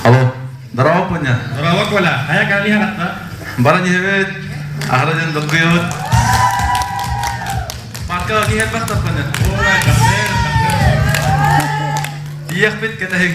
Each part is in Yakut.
Алло, здорово, Пуня. Здорово, Коля. Хайа кэлиһэ хатта? Баран иһэбит, аһара дьон долгуйабыт. Парка киһи элбэх таппаны. Ой, концерт, концерт. Тиийэхпит кэтэһиҥ.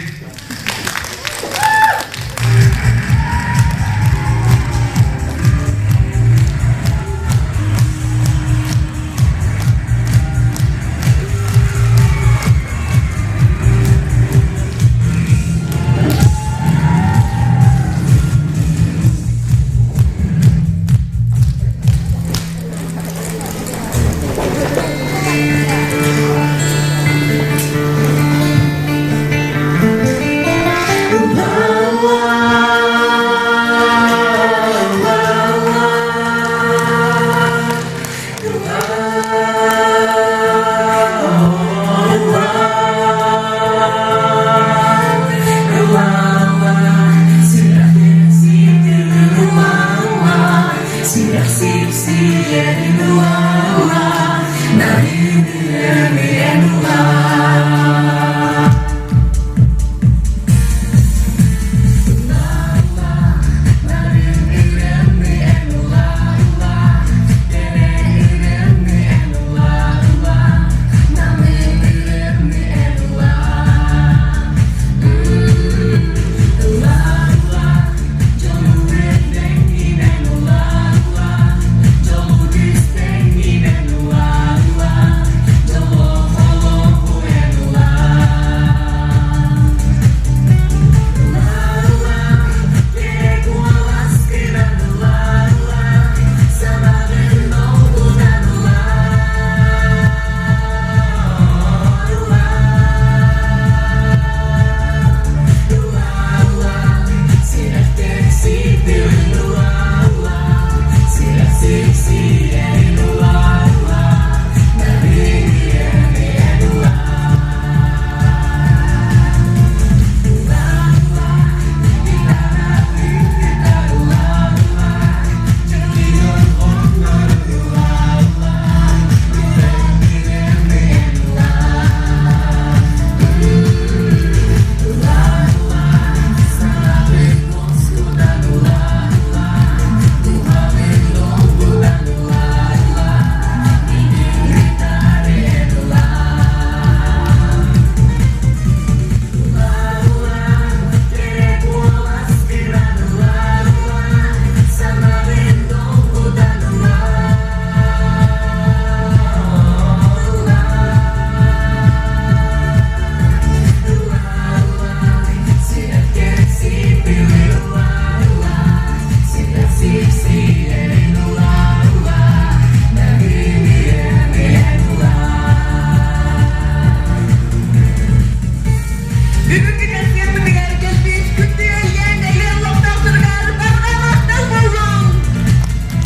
Бүгүнкү концертпытыгар кэлбит күндү өлгөн элбэх олохтоохторугар барҕа махтал буоллун!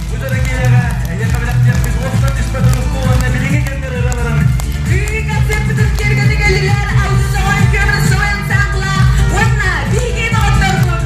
Бу дьоро киэһэҕэ эйиэхэ бэлэхтиэхпит уостан түспэт урукку уонна билиҥҥи кэмнэр ырыаларын. Бүгүҥҥү концертпытын киэргэтэ кэллилэр Алсоҕой Көмүс ансамбла уонна биһиги доҕотторбут.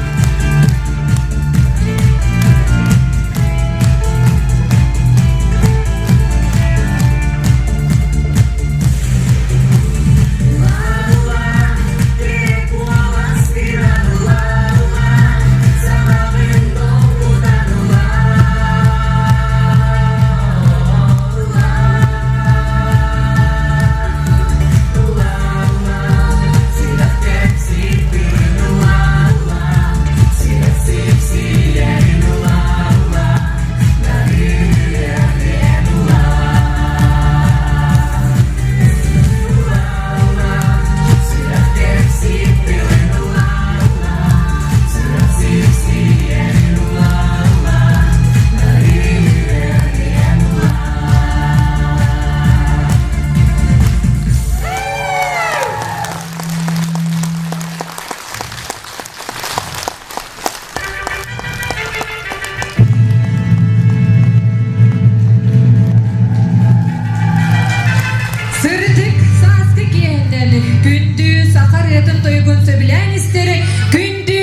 Сырдык сааскы киэһэннэн күндү саха ырыатын тойугун сөбүлээн истэр күндү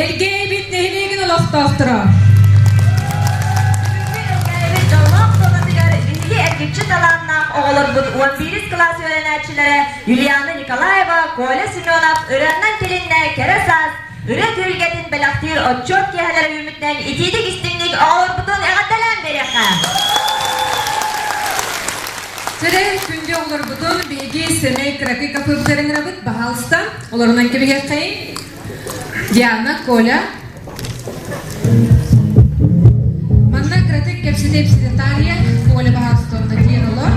Элгээйбит нэһилиэгин олохтоохторо. Бүгүҥҥү Элгээйбит дьоллоох туонатыгар биһиги эргиччи талааннаах оҕолорбут 11 кылаас үөрэнээччилэрэ Юлиана Николаева, Коля Семенов ырыаннан тилиннэ кэрэ саас. Ырыа түһүлгэтин бэлэхтиир отчуот киэһэлэрэ үүммүтүнэн итиитик истиҥник оҕолорбутун эҕэрдэлээн биэриэххэ! Чэрэ, күндү оҕолорбутун биһиги сэмэй кыракый кафебытыгар ыҥырабыт, баһаалыста, олорунан кэбиһиэххэйиҥ. Диана, Коля. Манна кыратык кэпсэтэ-ипсэтэ таарыйа, Коля баһаалыста онно тиийэн олор.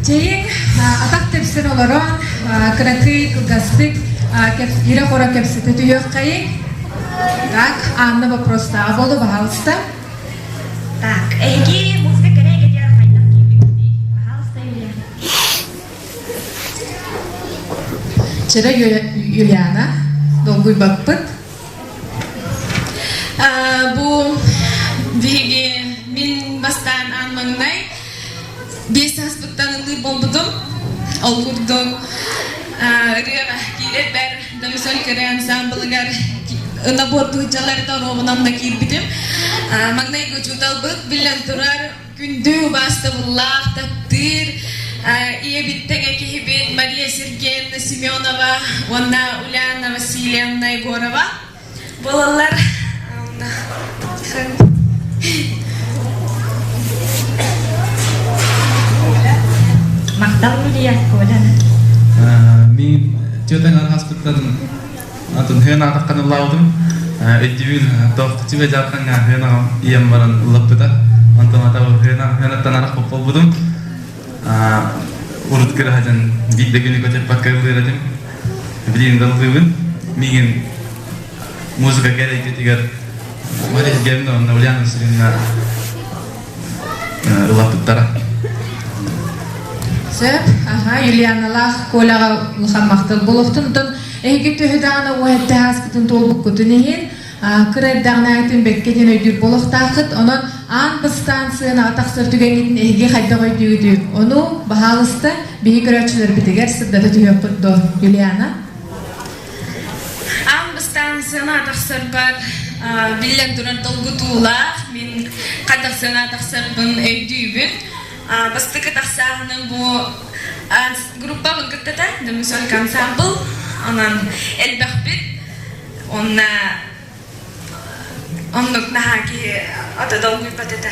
Чэйиҥ, атах тэпсэн олорон, кыракый, кылгастык ирэ-хоро кэпсэтэ түһүөххэйиҥ. Так, Анна вопростааҕа буолла, баһаалыста. Так, эһиги музыка кэрэ эйгэтигэр хайдах киирбиккитий? Пожалуйста, Юлия. Чэрэ Юлиана, долгуйбаппыт. Бу биһиги мин бастаан аан маҥнай биэс сааспыттан ыллыыр буолбутум. Ол курдук ырыаҕа киирэрбэр Домисоль кэрэ ансаамбылыгар набор быһычаларыта оруобунан да киирбитим. Маҥнайгы учууталбыт биллэн турар күндү убаастабыллаах, таптыыр ийэбит тэҥэ киһибит Мария Сергеевна Семенова уонна Ульяна Васильевна Егорова буолаллар. Махтал Юлия, Коля. Мин тетяң архаспыттан атын хыан аатаххан ыллаабытым. Өйдүүбүн тоох түбэ дьааххаҥҥа хыан аҕам ийэм баран ыллаппыта. Онтон ата хыанаттан арах болбутум. Урут кыраһатан биир да күнү көтүппакка ыллыыр этим. Билигин да ыллыыбын. Миигин музыка кэрэ Мария Сергеевна уонна Ульяна Васильевна ыллаппыттара. Сөп, аха, Юлианалаах Коляҕа улахан махтал буолуохтун. Онтон эһиги төһө даҕаны уһэтте ааспытын туолбуккутун иһин, кыра эрдэҕинээтин бэккэ диэн өйдүүр буолуохтааххыт. Онон аан бастаан сыанаҕа тахсар түгэҥҥитин эһиги хайдах өйдүүгүтүй? Ону, баһаалыста, биһи көрөөччүлэрбитигэр сырдата түһүөххүт дуо, Юлиана? Аан бастаан сыана тахсарбар биллэн турар долгутуулаах. Мин хайдах сыана тахсарбын өйдүүбүн. Бастакы тахсааһыным бу группабын кыттата, Демусонка ансамбл. Онон элбэхпит. Онно оннук наһаа киһи ата долгуйбат этэ.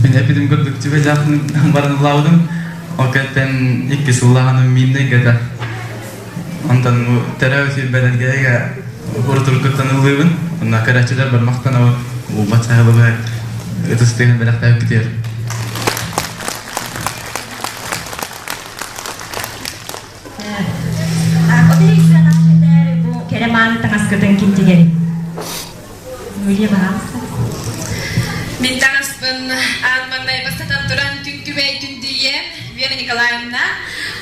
Мин эпидем курдук түбэ жаахын баран ыллаабытым. Ол кэттэн икки сыллааһыным мииннэ гата. Онтон төрөөбүт сирбэрэргэйгэ урутуркуттан ыллыыбын. Онно көрөөччүлэр бармахтанабыт. Уубат саһылыбы ытыс тыаһын бэлэхтээбиппитигэр. Бу кэрэ мааны таҥаскытын ким тигэрий? Юлия, пожалуйста. Мин таҥаспын аан маҥнай бастатан туран түҥ-түбэй түндүйэ Вера Николаевна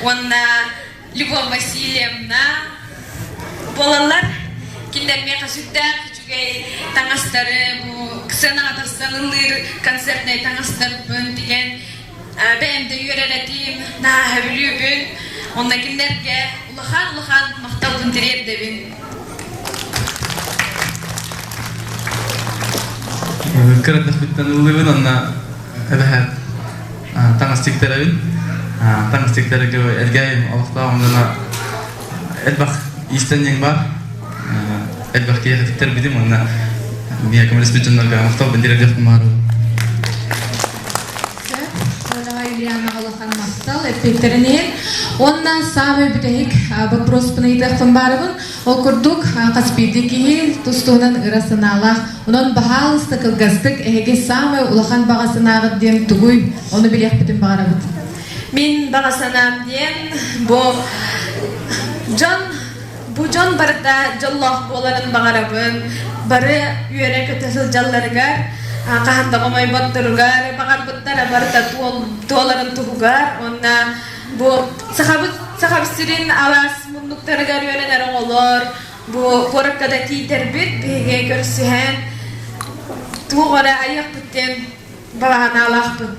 уонна Любовь Васильевна буолаллар. Кинилэр миэхэ сүрдээх үчүгэй таҥастары, бу сценаҕа тахсан ыллыыр концертнай таҥастарбын тигэн бэйэм да үөрэр этим, наһаа сөбүлүүбүн. Онно кинилэргэ улахан-улахан махталбын тириэрдэбин. Кыра эрдэхпиттэн ыллыыбын, онно эбэһээт таҥас тиктэрэбин. Таҥас тиктэргэ элгээйим олохтоох онно элбэх иистэнньэҥ баар. Элбэх киһиэхэ тиктэрбитим уонна миэхэ көмөлөспүт дьоннорго махталбын тириэрдиэхпин баҕарабын. Оля Ульянаҕа улахан махтал эппиэттэрин иһин. Уонна саамай бүтэһик вопроспун ыйытыахпын баарыбын. Ол курдук, хас биирдии киһи тус-туһунан ыра санаалаах. Онон баһаалыста кылгастык эһиги саамай улахан баҕа санааҕыт диэн тугуй? Ону билиэхпитин баҕарабыт. Мин баҕа санаам диэн бу дьон бу дьон барыта дьоллоох буоларын баҕарабын. Бары үөрэ-көтө сылдьалларыгар, хаһан да хомойботторугар, баҕарбыттара барыта туоларын туһугар уонна бу сахабыт сахабыт сирин алаас муннуктарыгар үөрэнэр оҕолор бу куоракка да тиийдэрбит биһиги көрсүһэн туох эрэ айыахпыт диэн баҕанаалаахпын.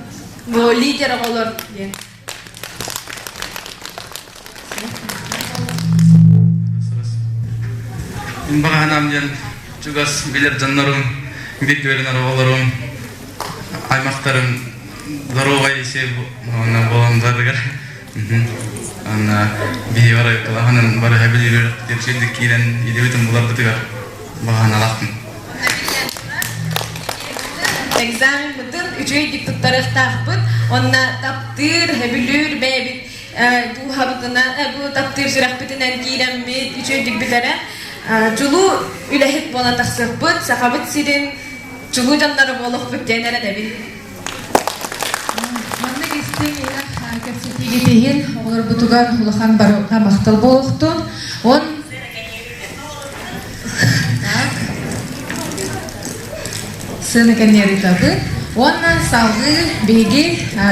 Бу лидер оҕолор диэн. Мин баҕаһанаам диэн чугас билэр дьоннорум, бииргэ үөрэнэр оҕолорум, аймахтарым. Здоровай иши онно буолан барыгар. Онно биһи бары кылаһанан бары хэбилиир үөрэх киирэн идебитин буларбытыгар баҕаналаахпын. Экзаменмытын үчүгэйдик туттарыахтаахпыт. Онно таптыыр, хэбилүүр бэйэбит дууһабытынан, бу таптыыр сүрэхпитинэн киирэммит, үчүгэйдик бүтэрэ. Чулуу үлэһит буолан тахсыахпыт, Сахабыт сирин чулуу дьонноро буолуохпут диэн эрэнэбин. Маннык истиҥ иһирэх кэпсэтиигит иһин оҕолорбутугар улахан барылга махтал буолуохтун. Он так сыана кэнниэритабыт уонна салгыы биһиги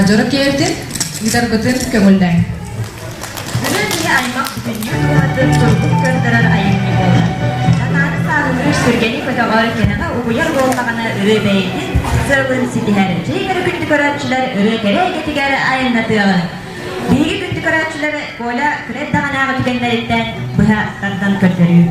дьоро киэрдин ыытарбытын көҥүллээҥ. Ырыа киһи аймах бүтүннүү дууһатын тургут көрдөрөр айымньы буолар. Санааны сааһылыыр, сүргэни көтөҕөр, кэрэҕэ угуйар буоллаҕына ырыа бэйэтин сыалын ситиһэр. Дьиэ күндү көрөөччүлэр ырыа кэрэ эйгэтигэр айаннатыаҕыҥ. Биһиги күндү көрөөччүлэр Коля кыра эрдэҕинээҕи түгэннэриттэн быһа тардан көрдөрүү.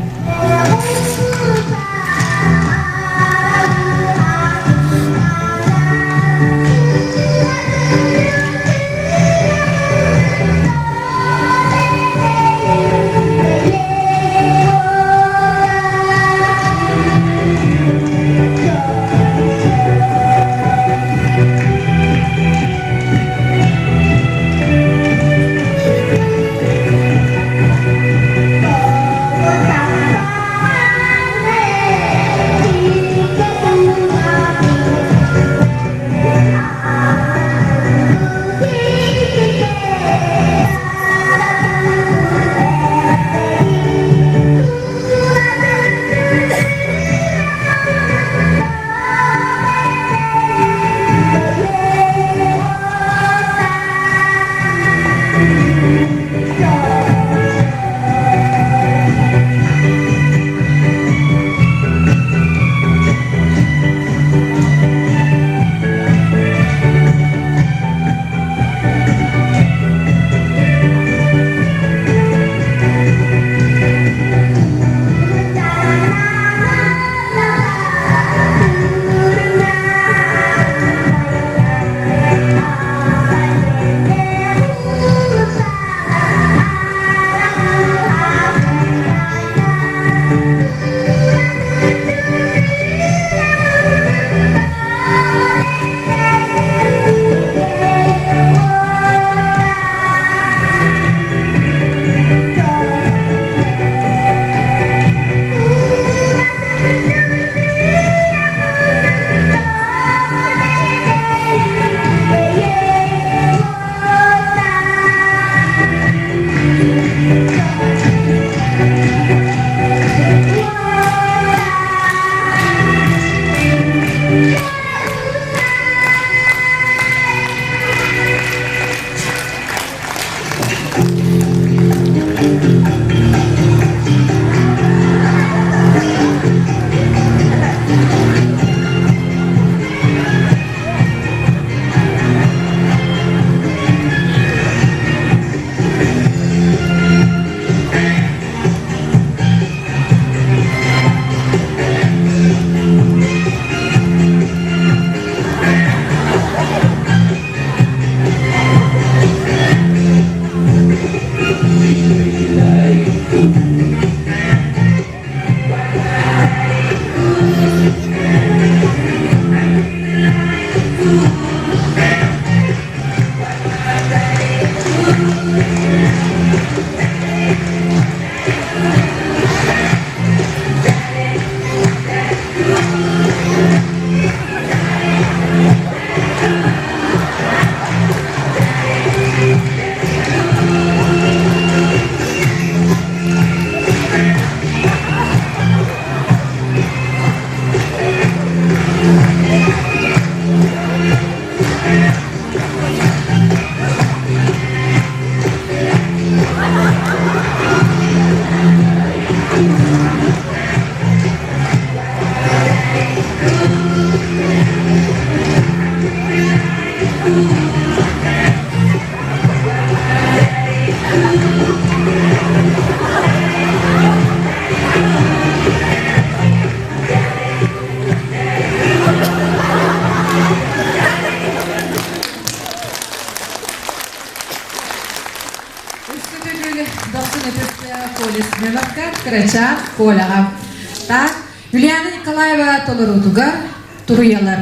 Дохсун ытыс Коля Семеновка, Кырачаан Коляҕа. Так, Юлиана Николаева толоруутугар туруйалар.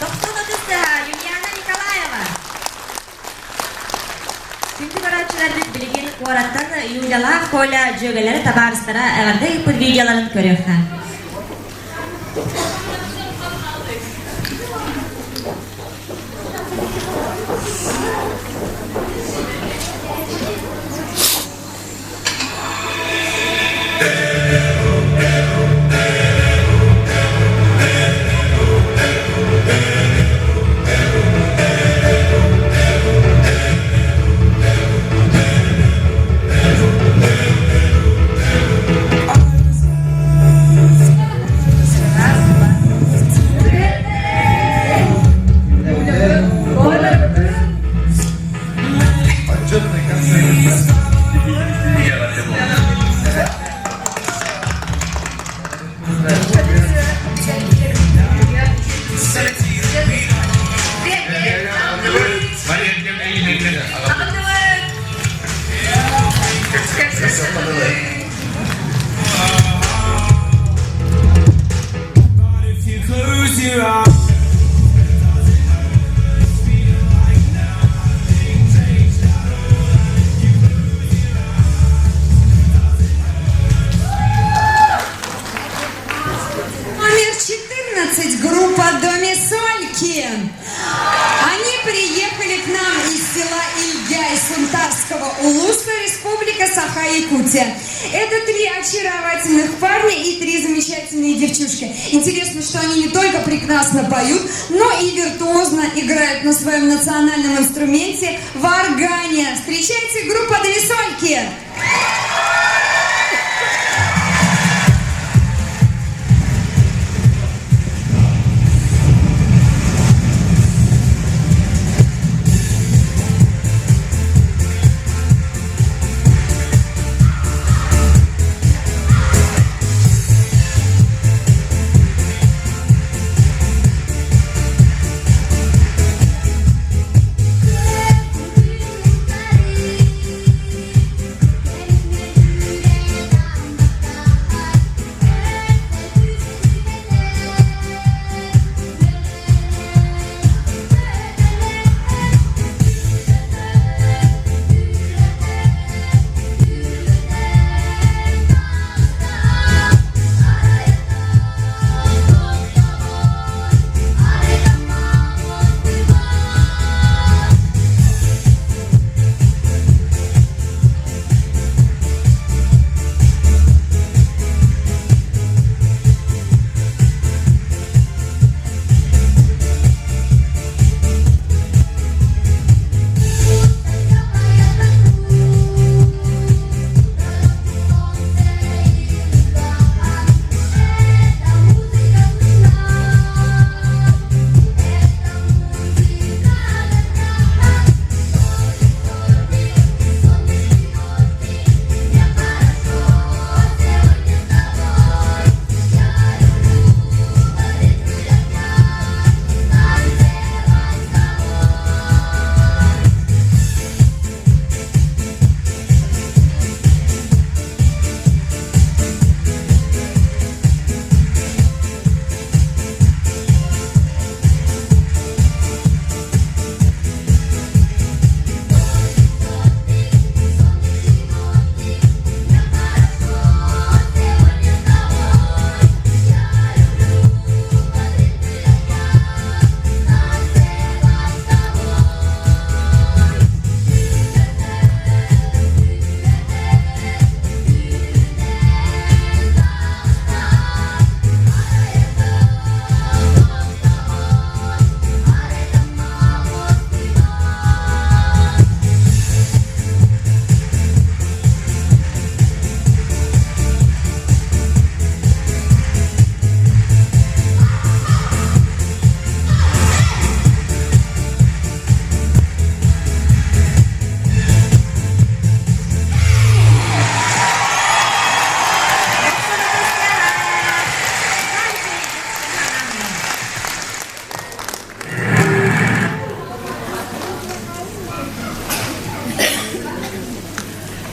Тохтун ытыстыһа Юлиана Николаева. Күндү көрөөччүлэрбит билигин куораттан Юлялаах Коля дьүөгэлэрэ табаарыстара эҕэрдэ ыыппыт видеоларын көрүөххэ. Друзья, это три очаровательных парня и три замечательные девчушки. Интересно, что они не только прекрасно поют, но и виртуозно играют на своем национальном инструменте варгане. Встречайте группа Две Сольки!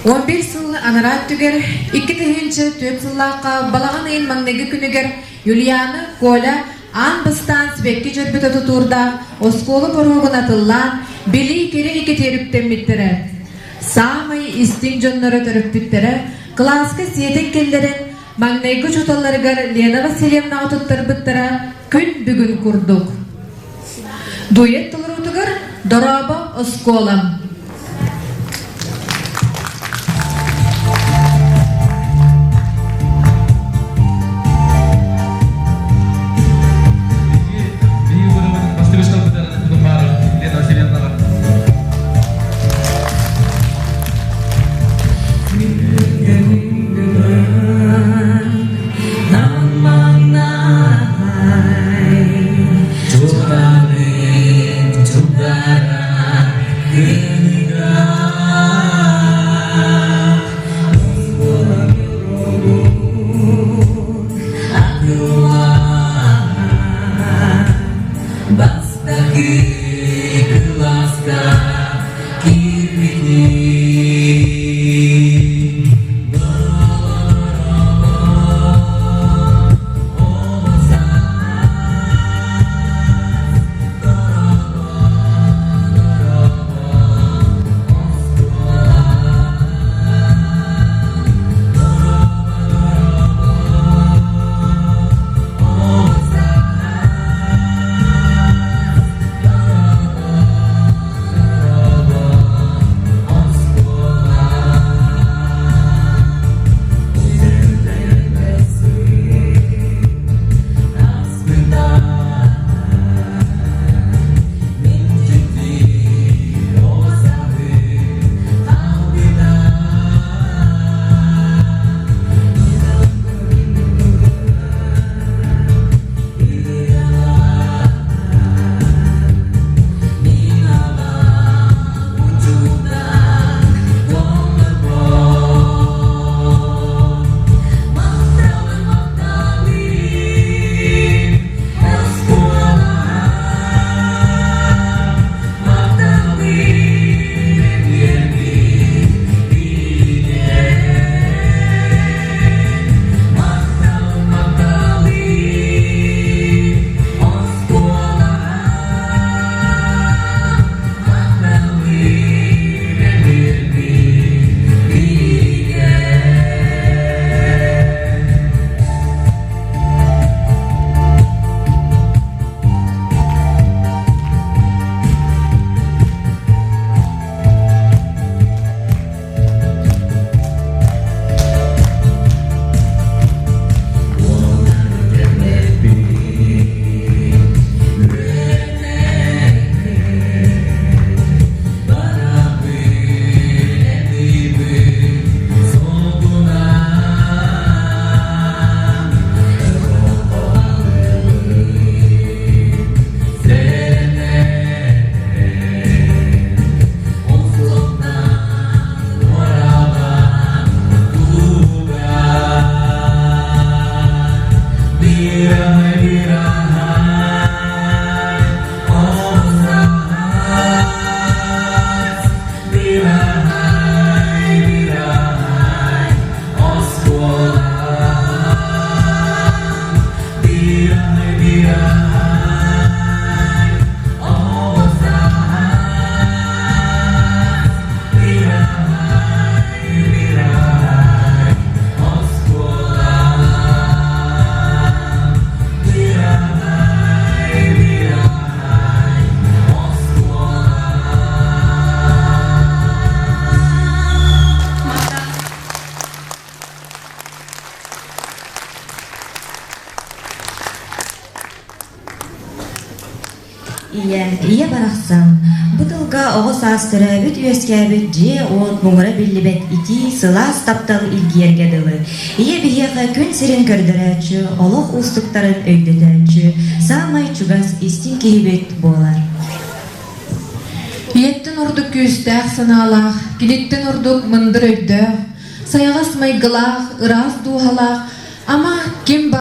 Он бир сыл анараа өттүгэр 2004 сыллаахха балаҕан ыйын маҥнайгы күнүгэр Юлиана, Коля аан бастаан сибэкки дьөрбөтө тутуурдаах оскуола боруогун атыллаан, билии кэрэ эйгэтигэр үктэммиттэрэ. Саамай истиҥ дьонноро төрөппүттэрэ кылааска сиэтэн киллэрэн, маҥнайгы учууталларыгар Лена Васильевнаҕа туттарбыттара күн бүгүн курдук. Дуэт толоруутугар Дорообо оскуолам. Ийэ, ийэ барахсан, бу тылга оҕо саас төрөөбүт-үөскээбит дьиэ-уот муҥура биллибэт итии, сылаас таптал илгийэргэ дылы. Ийэ биһиэхэ күн сирин көрдөрөөччү, олох уустуктарын өйдөтөөччү, саамай чугас, истиҥ киһибит буолар. Ийэттэн ордук күүстээх санаалаах, киниттэн ордук мындыр өйдөөх, сайаҕас майгылаах, ыраас дууһалаах, ама ким ба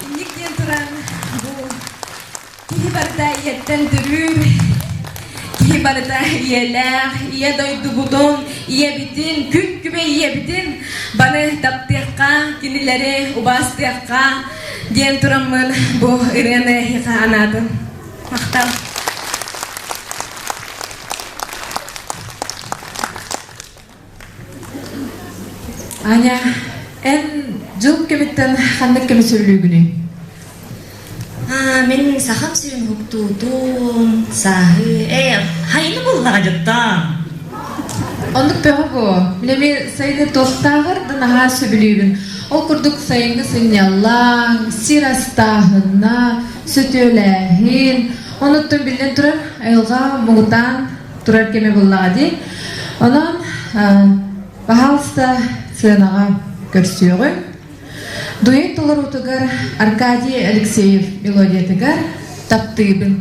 Инник диэн туран бу киһи барыта ийэттэн төрүүр, киһи барыта ийэлээх, ийэ дойдубутун, ийэбитин, күн күбэй ийэбитин бары таптыахха, кинилэри убаастыахха диэн тураммын бу ырыаны эһиэхэ анаатым. Махтал. Аня, эн дьыл кэмиттэн ханнык кэми сөбүлүүгүнүй? Мин сахам сирин уһуктуутун, сааһы, ээ, хайыны буллаҕа дьоттоон. Оннук бөҕө буо. Мин эмиэ сайыны туохтааҕар да наһаа сөбүлүүбүн. Ол курдук сайыҥҥы сынньалаҥ, сир астааһына, сөтүөлээһин, онуттан биллэн турар, айылҕа муҥутаан турар кэмэ буллаҕа дии. Онон, баһаалыста сыанаҕа көрсүөҕүҥ. Дуэт толоруутугар Аркадий Алексеев мелодиятыгар «Таптыыбын».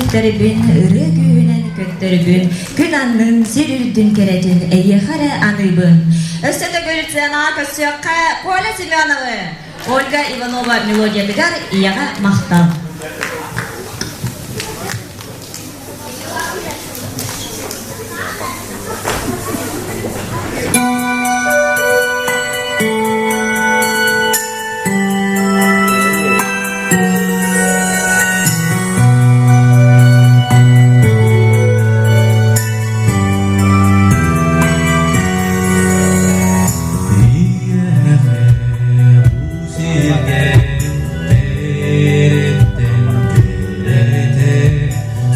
үктэрбин, ырыа күүһүнэн көттөрбүн, күн аннын, сир үрдүн кэрэтин эйиэхэ эрэ аныыбын. Өссө төгүл сценаҕа көрсүөххэ Коля Семеновы, Ольга Иванова мелодиятыгар ийэҕэ махтал.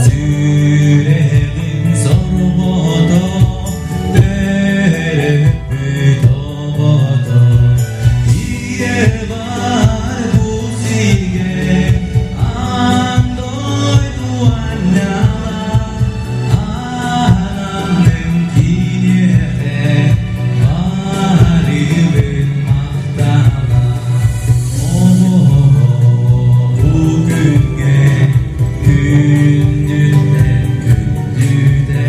Сүрэҕим сорҕото төрөппүт оҕото Ийэ бар бу сиргэ аан дойду анньала Ананым киниэхэ барыбын махтала Оҕо бу күҥҥэ күндүттэн күндүтэ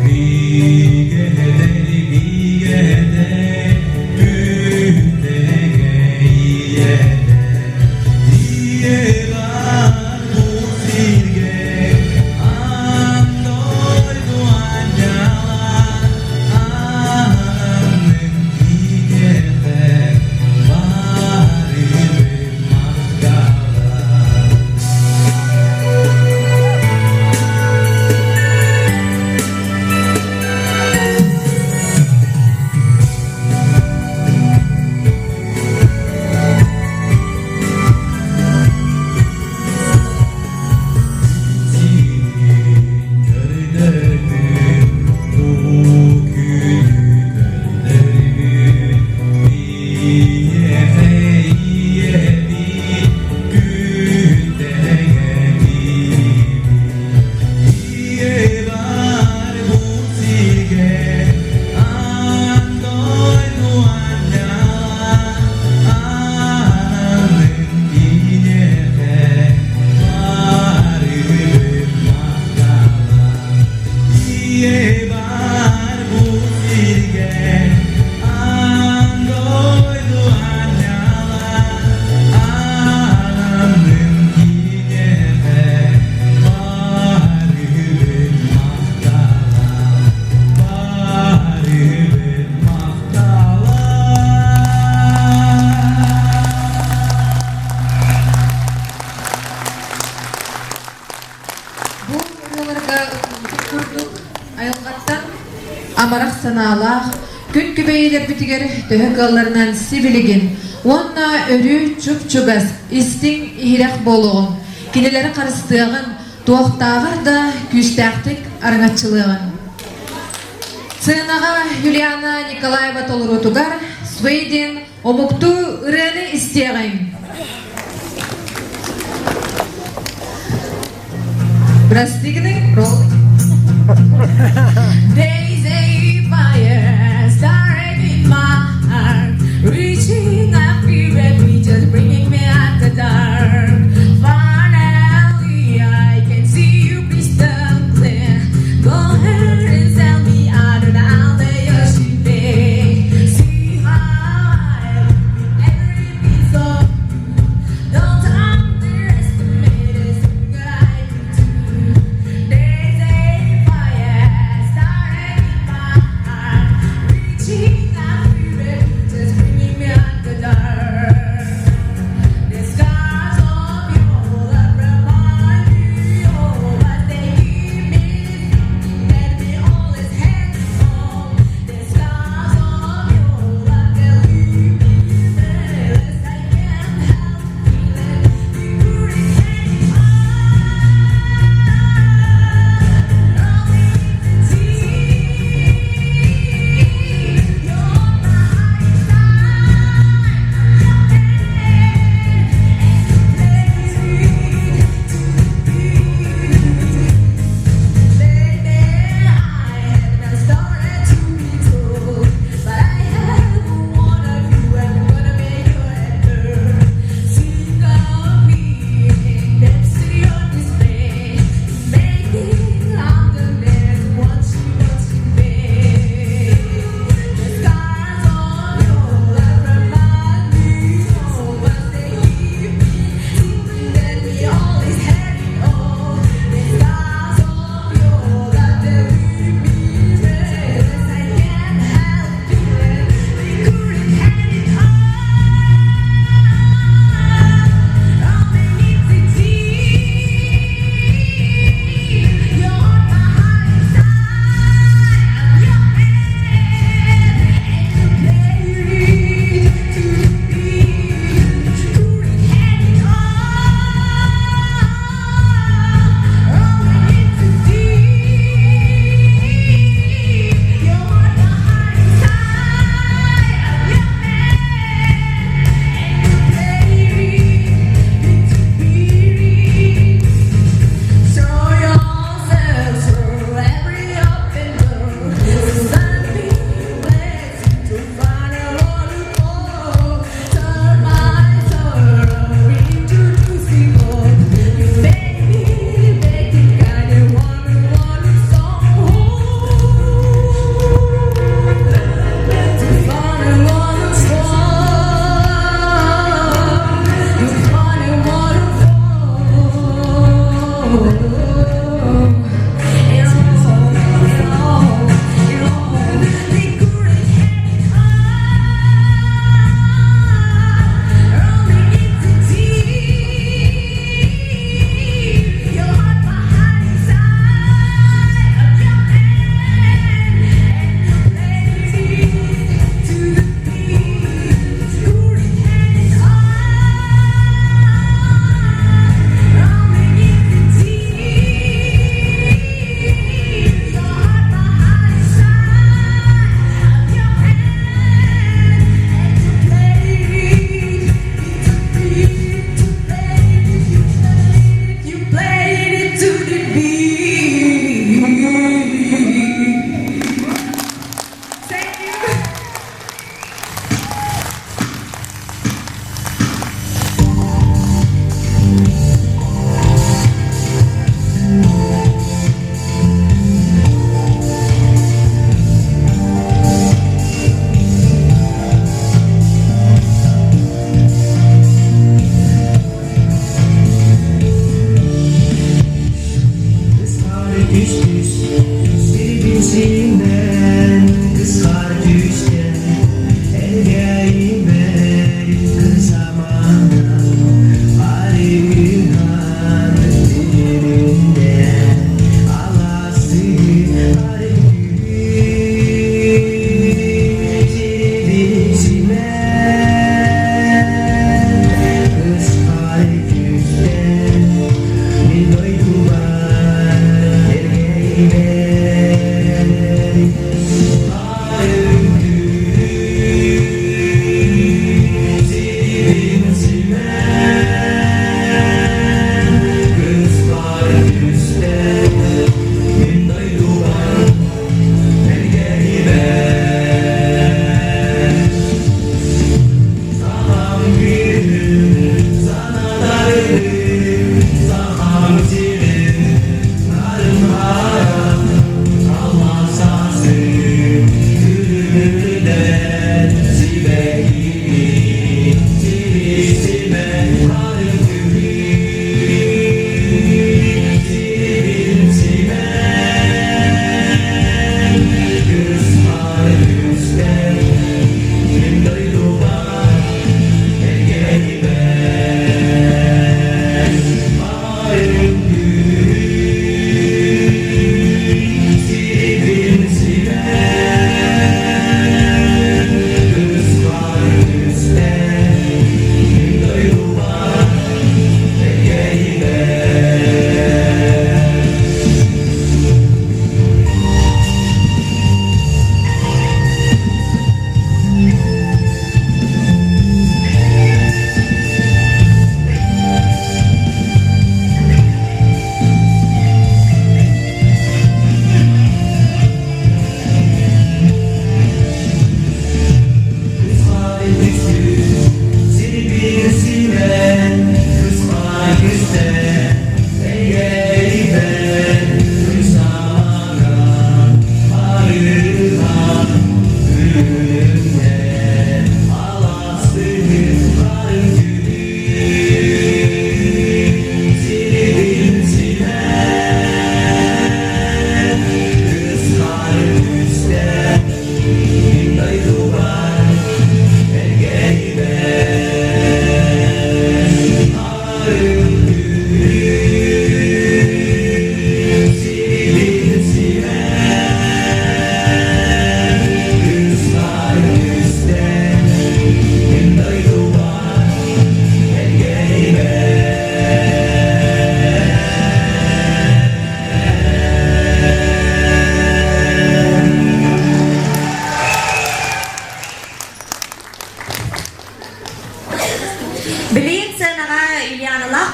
бигэдэр бигэдэр күнтэгэ ийэтэ ийэ бар бу сиргэ аан дойду анньала аанын кигэхэ барыбын махтала. Сирин көрдөрбүт, бу күнү көрдөрбүт, биһиэхэ ийэбит күнтэҥэ киирбит. Ийэ бар бу сиргэ аан дойду анньала, аанын киниэхэ барыбыт махтала. Ийэ бар бу сиргэ аан дойду анньала, аанын киниэхэ барыбыт махтала, барыбыт махтала. Бу ырыаларга ыллыбыт курдук айылҕаттан амарах санаалаах, күн күбэйилэрбитигэр төһө кыалларынан сибилигин уонна өрүү чуп-чугас, истиҥ иһирэх буолуоҕуҥ, кинилэри харыстыаҕын, туохтааҕар да күүстээхтик араҥаччылыаҕын. Сценаҕа Юлиана Николаева толоруутугар Свейдин омуктуу ырыаны истиэҕиҥ. Простигны ролл. There's a fire started in my heart, reaching up fever just bringing me out the dark. Finally, I can see you crystal clear. Go ahead and sell me out of the alley you should be. See how I live every piece of you. Don't underestimate a single I can do. There's a fire started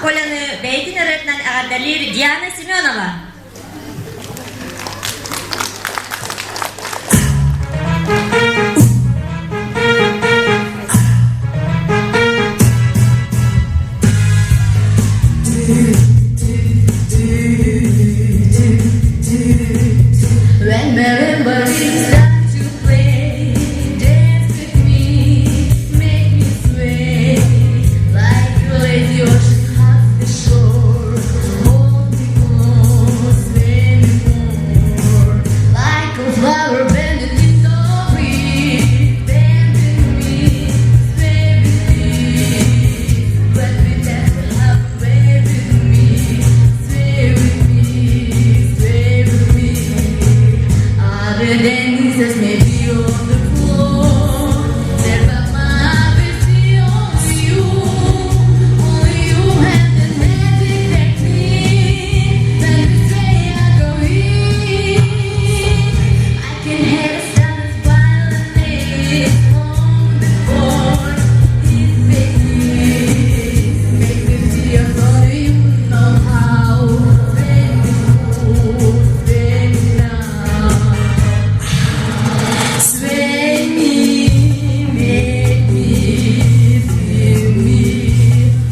Коляны бэйэтин ырыатынан эҕэрдэлиир Диана Семенова. When marimba start to play, dance with me, make me sway. Like the lazy ocean hugs the shore, hold me close, sway me more. Like a flower bending in the breeze, bend with me, sway with me. When we dance, we'll have a way with me, sway with me, sway with me. Other dancers may be on the floor, there but my eyes see only you. Only you have the magic technique. When you say I go in, I can hear the sound of violin long before it begins. Make me feel sorry, you know how. Make me move, sway me now. Sway me, make me feel me,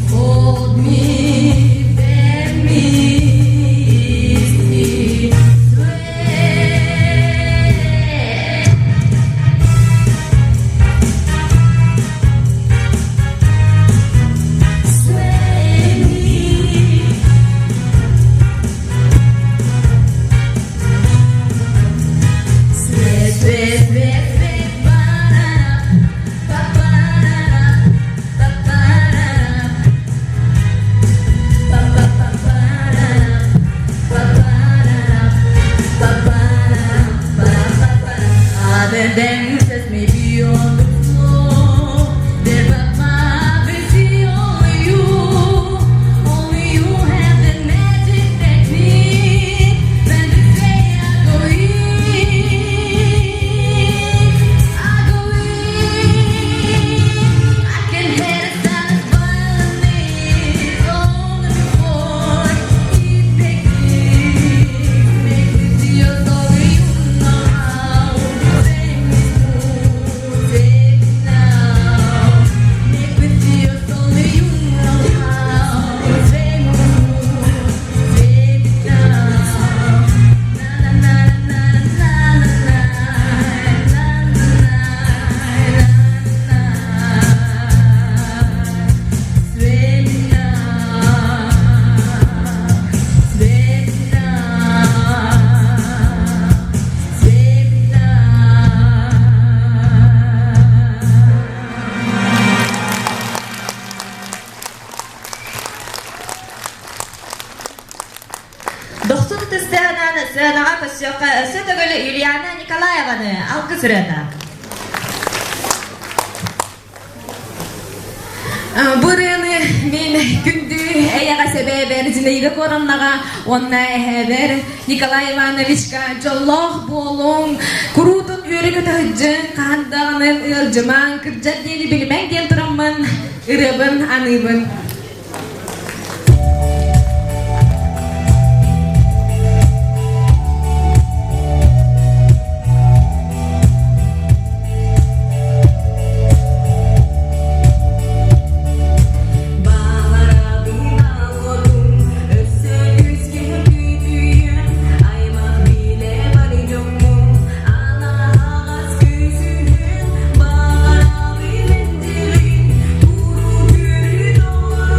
hold me, bend me, ease me, sway. Sway me. Sway, sway, sway, sway, ba-da-da, ba-ba-da-da, ba-ba-da-da, ba-ba-ba-ba-da-da, ba-ba-da-da, ba-ba-da-da, ba-ba-ba-da. Other dancers may be on the floor, there but my busy only you, only you have the magic technique. When they say I go in, I go in. I can hear the sound of violin only before it begins. Make me feel sorry, you know how. Take me smooth, take me now. Make me feel sorry, you know how. Take me smooth, take me now. Na na na na na na na na na na na. Sway me now, sway me now, sway me now. Дохсун ытыстыанан сыанаҕа көрсүөххэ өссө төгүл Юлиана Николаеваны алгыс ырыата. Бу ырыаны мин күндү эйэҕэс эбээбэр Зинаида Коровнаҕа уонна эһээбэр Николай Ивановичка дьоллоох буолуҥ, куруутун үөрэ-көтө сылдьыҥ, хаһан даҕаны ыалдьымаҥ, кырдьар диэни билимэҥ диэн тураммын ырыабын аныыбын. Өссө күүскэ күүтүйэн, аймах билэ бары дьоммун, анаһаҕас күүсүһүн, баҕарабын дилин, куруук үөрүү.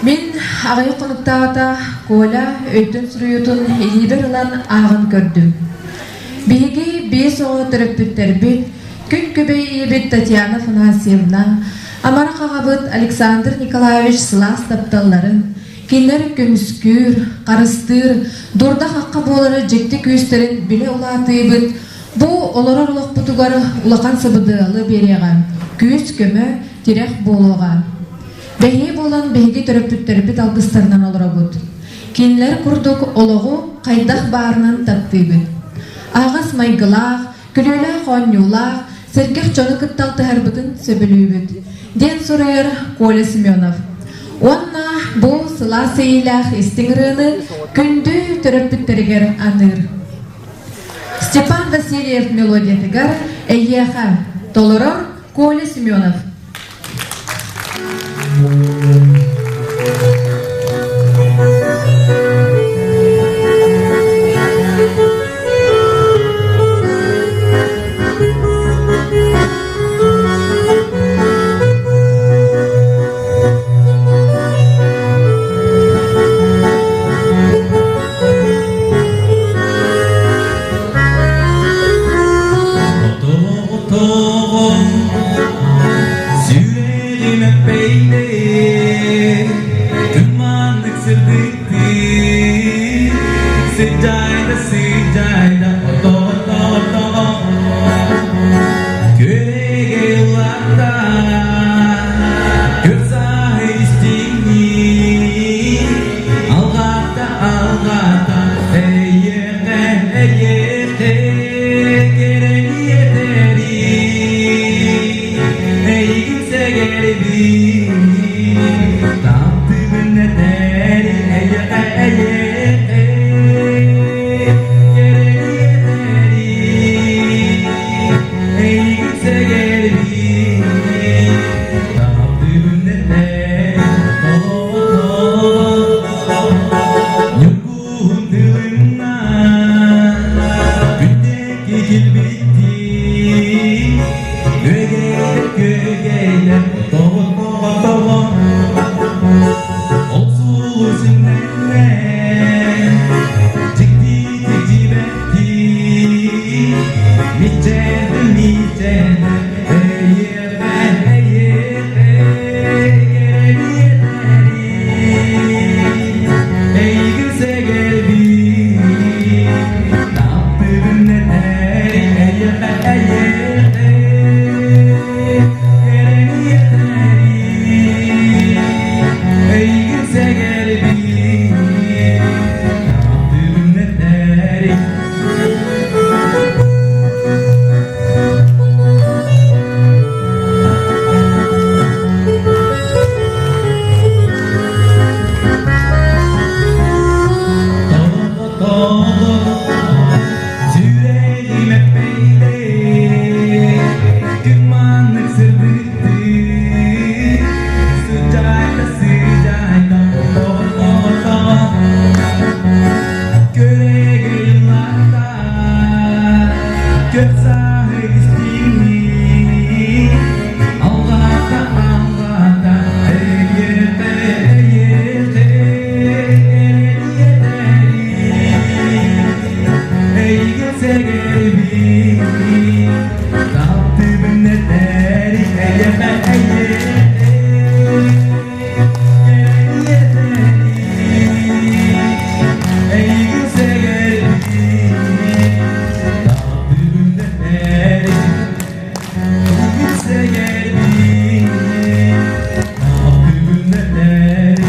Мин аҕыйах хонуктааҕыта Коля өйтөн суруйуутун илиибэр ылан ааҕан көрдүм. Биһиги биэс оҕо төрөппүттэрбит, күн күбэй ийэбит Татьяна Афанасьевна, амарах аҕабыт Александр Николаевич сылаас тапталларын, кинилэр көмүскүүр, харыстыыр, дурда-хахха буолары дьикти күүстэрин билэ улаатыыбыт бу олорор олохпутугар улахан сабыдыалы биэриэҕэ, күүс-көмө, тирэх буолуоҕа. Бэһиэ буолан биһиги төрөппүттэрбит алгыстарынан олоробут. Кинилэр курдук олоҕу хайдах баарынан таптыыбыт. Аһаҕас майгылаах, күлүүлээх оонньуулаах, сэргэх дьону кытта алтыһарбытын сөбүлүүбүт, диэн суруйар Коля Семенов. Уонна бу сылаас эйиилээх истиҥ ырыаны күндү төрөппүттэригэр аныыр. Степан Васильев мелодиятыгар «Эйиэхэ» толорор Коля Семенов. Сүрэҕим эппэйдэ, туманнык сырдыктыы, сыдьаайда, сыдьаайда, ото-ото-ото, күөрэгэ улаатта, күр сааһы истиҥнии, алҕаата, алҕаата, эйиэхэ, эйиэхэ, кэрэни этэрий, эйигин сэгэрбин, таптыыбын этэрий, эйиэхэ, эйиэхэ, кэрэни этэрий, эйигин сэгэрбин, таптыыбын этэрий, Ньургуһун тылына күннээки килбиттии, күөгэйдэр, күөгэйдэр, тоҕо, тоҕо, ол сулу сиҥнэннэ, дьиктитик дьибэттии, мичээрдим, мичээрдим, эйиэхэ, эйиэхэ, кэрэниэтэрий. Эйигин сэгэрбин, таптыыбын этэрий, эйиэхэ, эйиэхэ, кэрэни этэрий. Эйигин сэгэрбин, таптыыбын этэрий. Сүрэҕим эппэйдэ, күн маннык сырдыктыы, сыдьаайда, сыдьаайда, тоҕо-тоҕо-тоҕо, көрегей лата, көп сааһы истиҥнии, алҕаата, алҕаата, эйиэхэ, эйиэхэ, эйигин сэгэрбин, таптыыбын этэрий, эйиэхэ, эйиэхэ, эйигин сэгэрбин, таптыыбын этэрий, эйигин сэгэрбин, таптыыбын этэрий.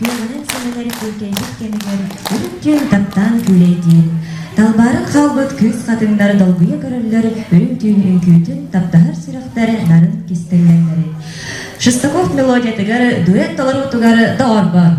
Күөҕүнэн сэмэнэр күүкэйбит кэмигэр үрүҥ түүн таптаан күүлэйдиир. Талбааран хаалбыт күүс хатыҥнар долгуйа көрөллөр үрүҥ түүн үҥкүүтүн таптаһар сүрэхтэр нарын кистэлэҥнэрин. Шестаков мелодиятыгар дуэт толоруутугар доҕорбор.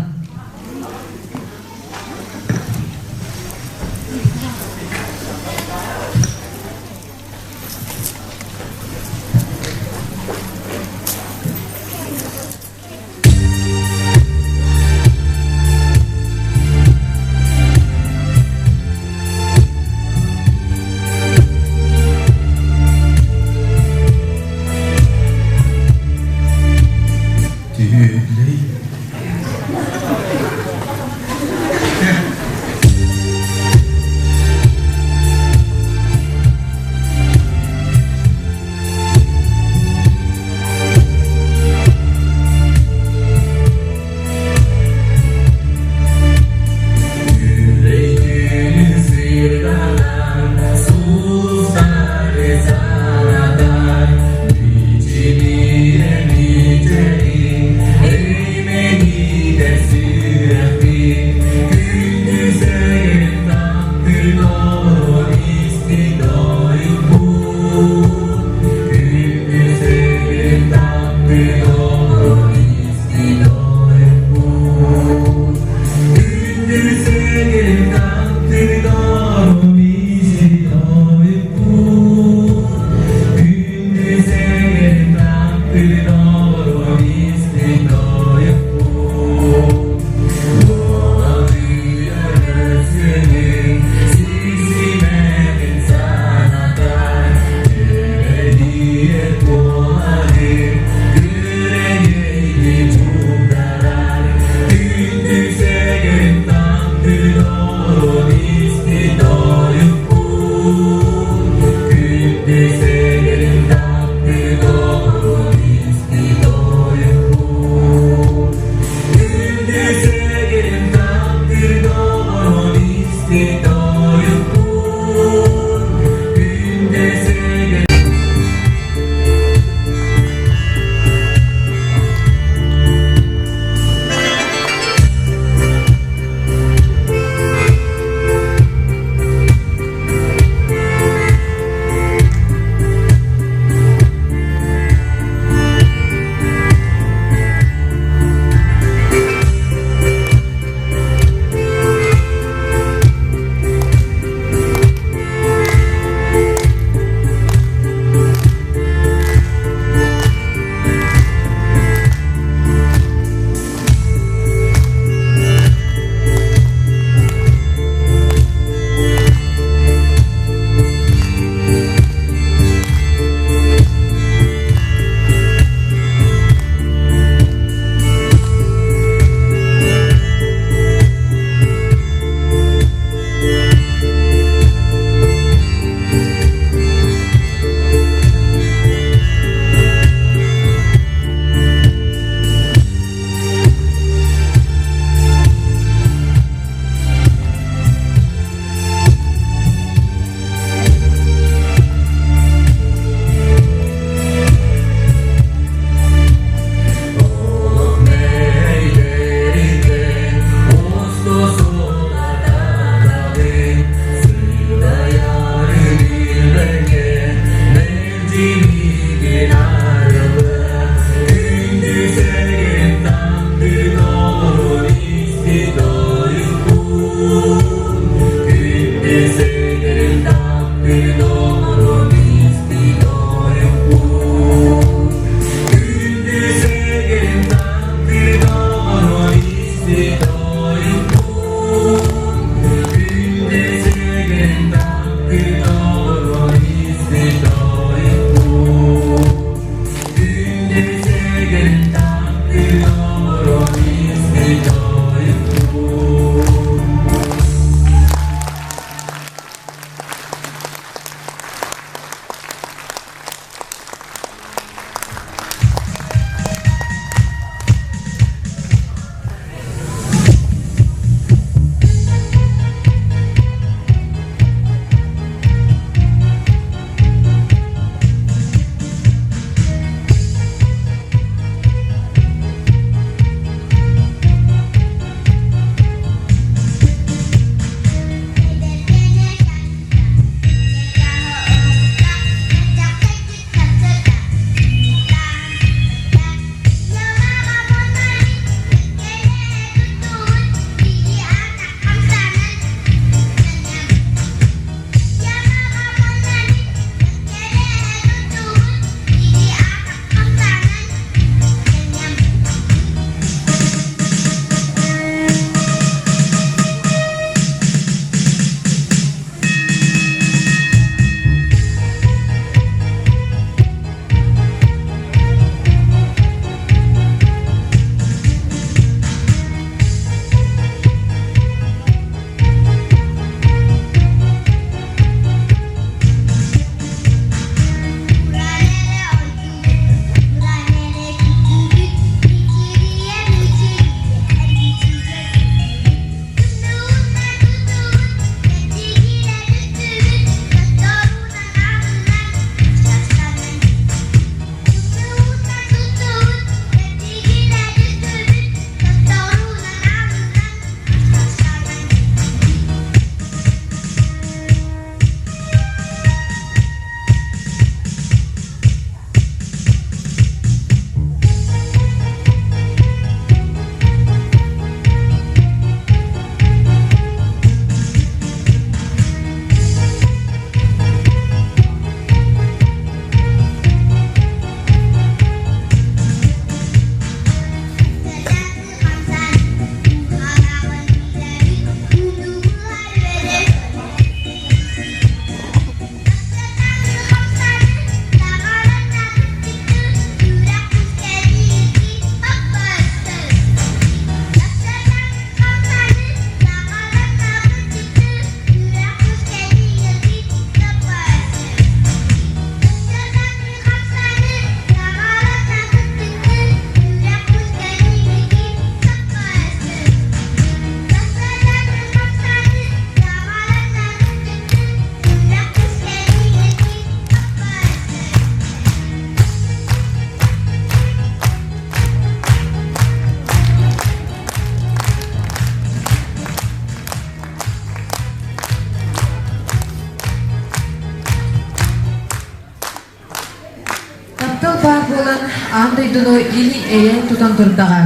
Таптал баар буолан аан дойдуну или-эйэ тутан турдаҕа.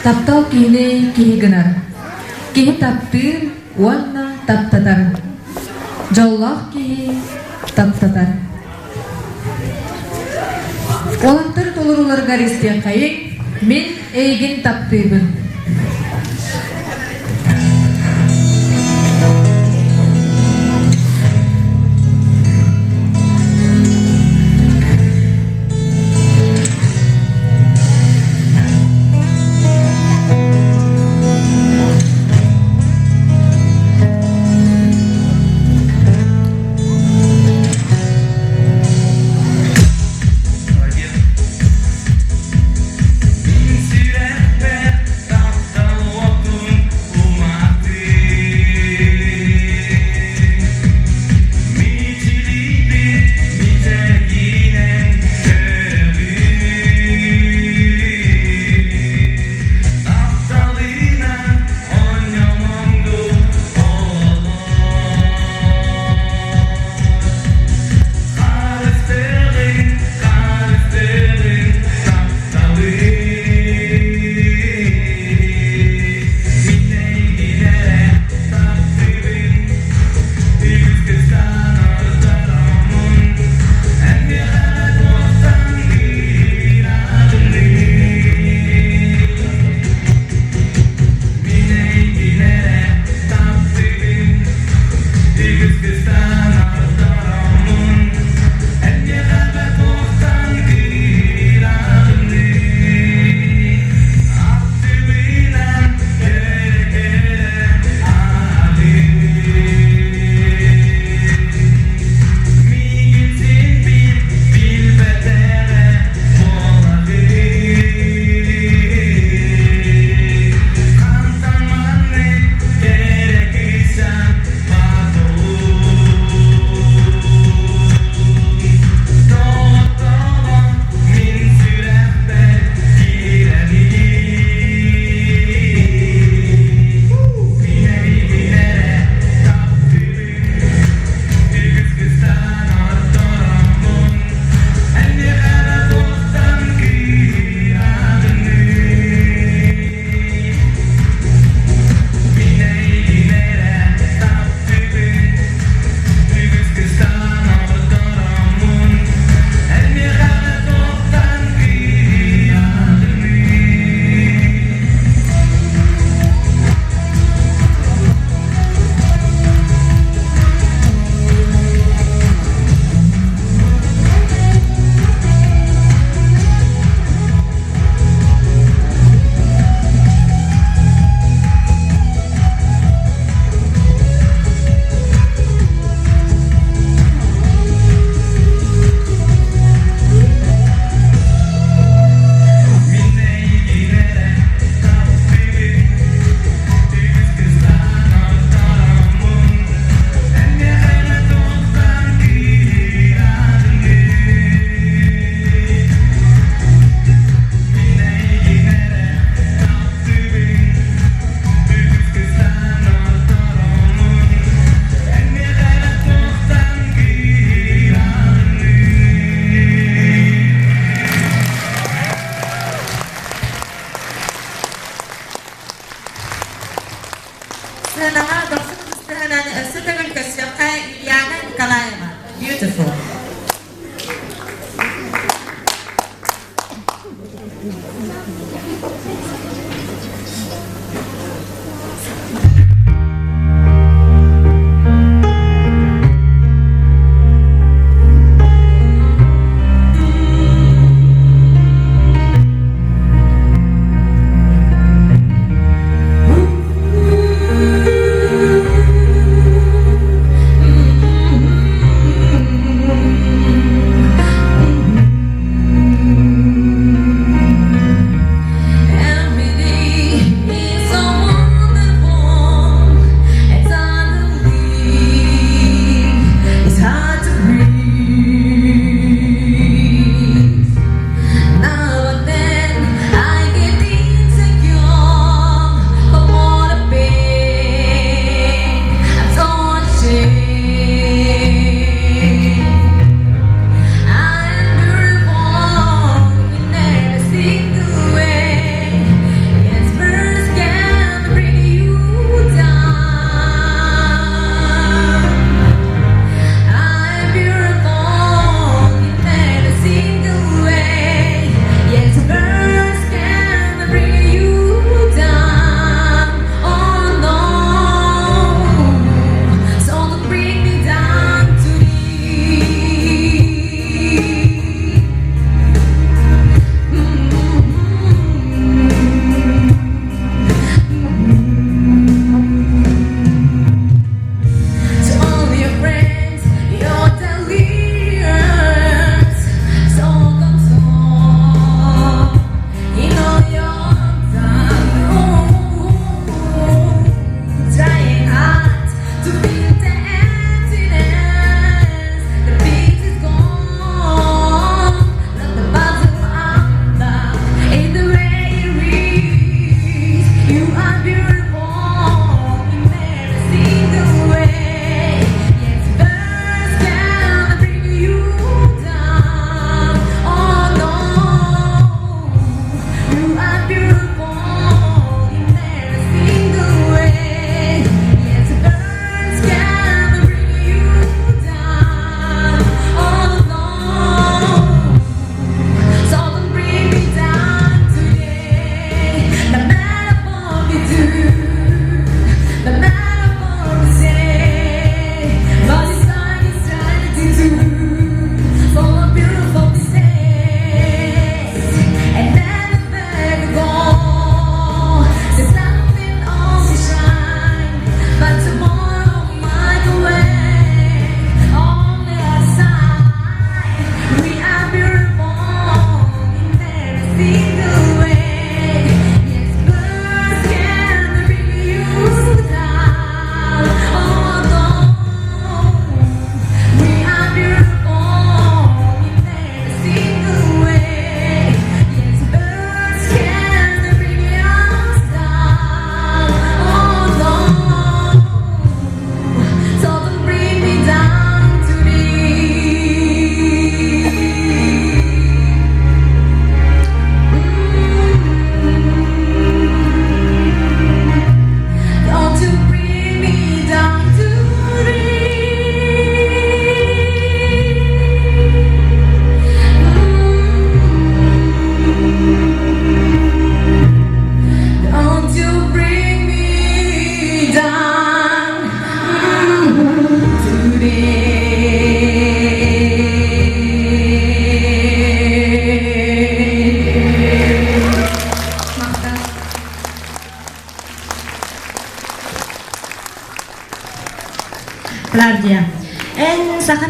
Таптал киһини киһи гынар. Киһи таптыыр уонна таптатар. Дьоллоох киһи таптатар. Уолаттар толорууларыгар истиэххэйиҥ, мин эйигин таптыыбын. Мин сүрэхпэр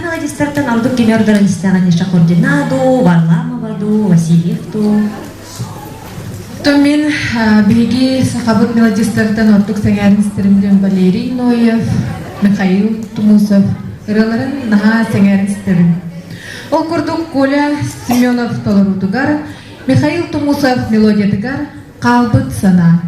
мелодистартан ордук кими ордорон истэҕин Шахурдина дуу, Варламова дуу, Васильев дуу? То мин биһиги сахабыт мелодистартан ордук сэҥээрин истэрим диэн Валерий Ноев, Михаил Тумусов ырыаларын наһаа сэҥээрин истэбин. Ол курдук Коля Семенов толоруутугар, Михаил Тумусов мелодиятыгар «Хаалбыт санаа».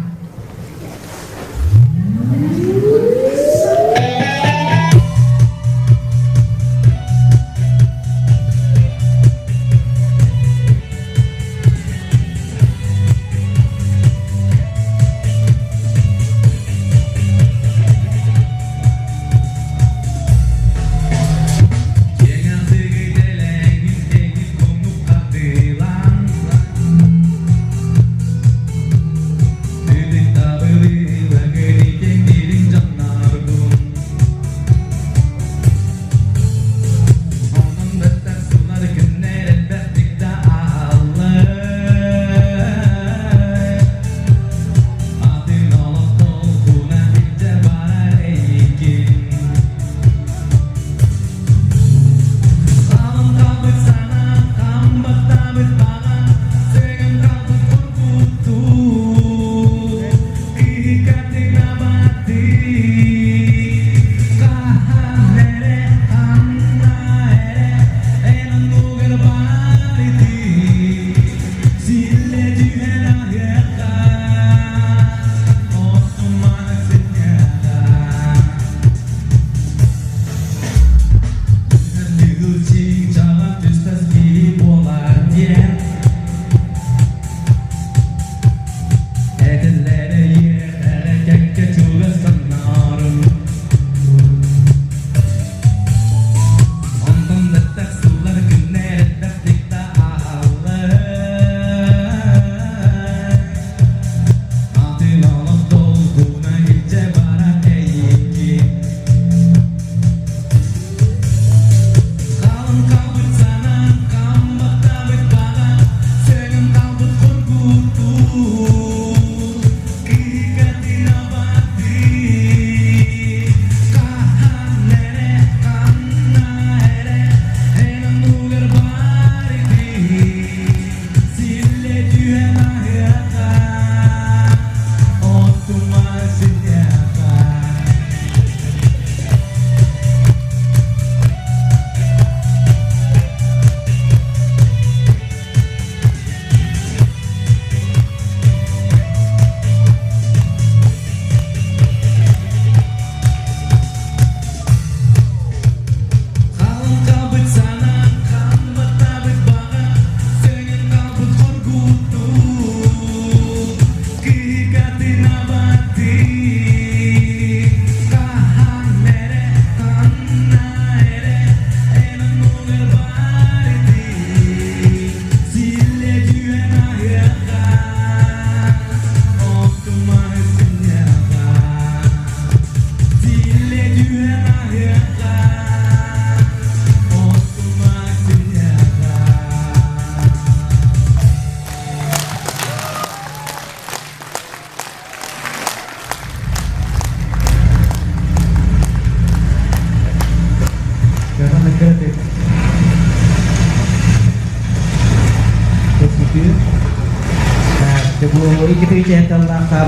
Икки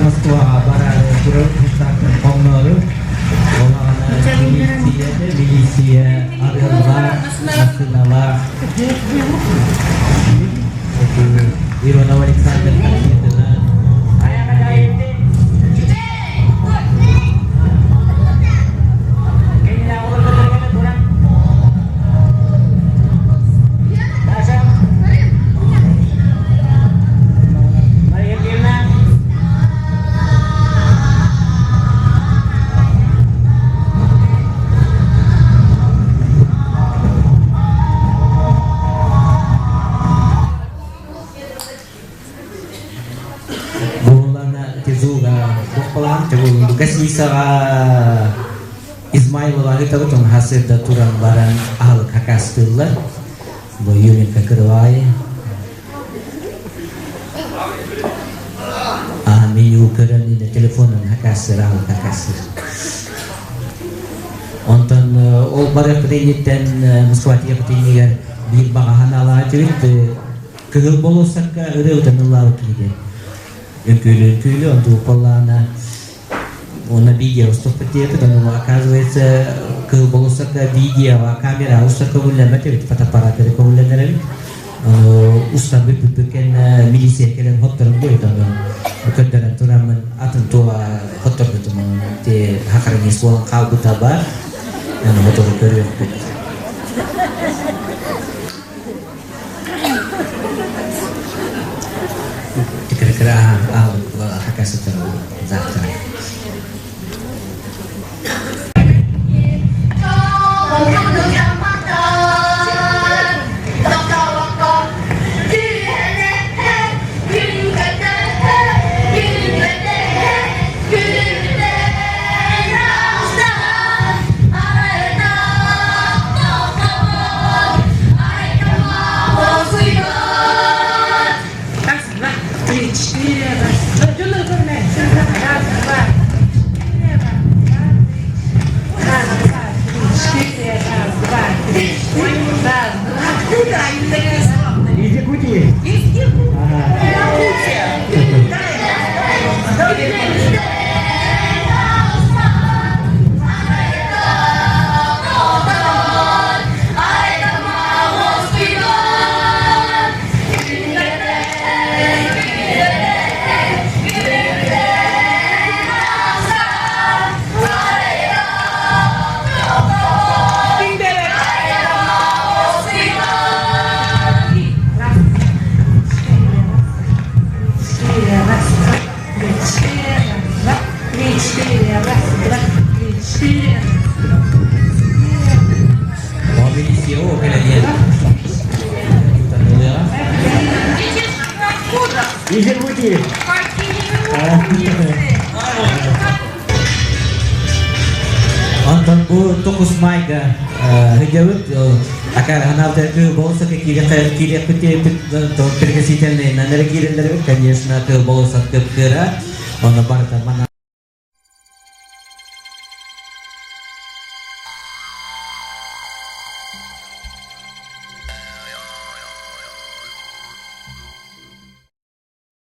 Москваҕа бараары турар хонноору олаҕына милиция милиция арыаллаах массыыналаах Иванов Александр такситынан Буоллана Тизуга бохпалаан тегул гостиницаҕа Измайлова ыытабыт хасырда туран баран аһылык хакастыыллар. Бу Юленька Кырывай А меню көрөн телефонун хакастыр, аһылык хакастыр. Онтон Онтон ол барыахпыт инниттэн Москва тиийиэхпит иннигэр биир баҕа санаалаах этибит. Кыһыл болуоссакка ырыа ытан ыллаабыт киһи Үҥкүүлү-үҥкүүлү, онту уколлаана уонна видео уступпут диэбит, ону оказывается кыһыл болуоссакка видеоҕа камера устар көҥүллэммэт эбит, фотоаппарат эрэ көҥүллэнэр эбит. Устан бүппүппүт кэннэ милиция кэлэн хотторун диэбит, ону көрдөрөн тураммын атын туола хотторбутум, ити хахарынньыс буолан хаалбыта баар, ону хоттору көрүөхпүт. Kira-kira хакасытар завтра. Раз, два, три, четыре, раз, два, раз, два, три, раз, два, три, четыре, раз, два, три, четыре, раз, два, три. Из Якутии? Из Якутии. Из Якутии. Онтон бу токус майга хыдьабыт акар ханаабыта кыыл болосака киириэхпит диэбит пригласительный номера киирэллэрбит, конечно, кыыл болосат кыра, оны барыта мана.